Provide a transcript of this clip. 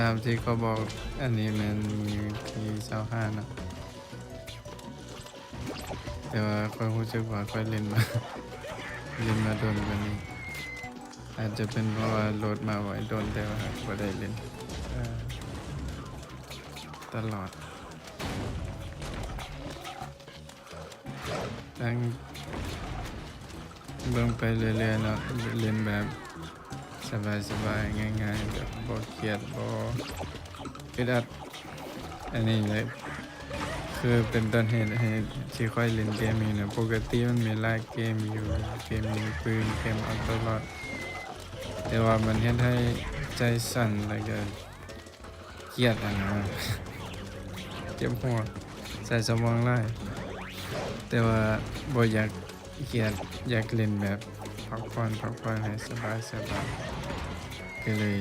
ຕາມທີ່ເຂົາບອກ ອັນນີ້ແມ່ນມື້ທີຊາວຫ້າເນາະ ແຕ່ວ່າຂ້ອຍຮູ້ສຶກວ່າຂ້ອຍຫຼິ້ນມາ ຫຼິ້ນມາດົນກວ່ານີ້ ອາດຈະເປັນເພາະວ່າໂຫຼດມາໄວດົນ ແຕ່ວ່າບໍ່ໄດ້ຫຼິ້ນ ເອີ ຕະຫຼອດ. ຕັ້ງເບິ່ງໄປເລື້ອຍໆເນາະ ຫຼິ້ນແບບສະບາຍໆ ງ່າຍໆ ແບບບໍ່ຄຽດ ບໍ່ອຶດອັດ. ອັນນີ້ແຫຼະ ຄືເປັນຕົ້ນເຫດໃຫ້ທີ່ຂ້ອຍຫຼິ້ນເກມນີ້ນະ. ປົກກະຕິມັນມີຫຼາຍເກມຢູ່ ເກມຍິງປືນ ເກມເອົາຕົວລອດ ແຕ່ວ່າມັນເຮັດໃຫ້ໃຈສັ່ນ ແລ້ວກະ ຄຽດຫັ້ນນະ ເຈັບຫົວ ໃຊ້ສະໝອງຫຼາຍ ແຕ່ວ່າບໍ່ຢາກຄຽດ ຢາກຫຼິ້ນແບບພັກຜ່ອນ ພັກຜ່ອນໃຫ້ສະບາຍ ສະບາຍ ກໍເລີຍ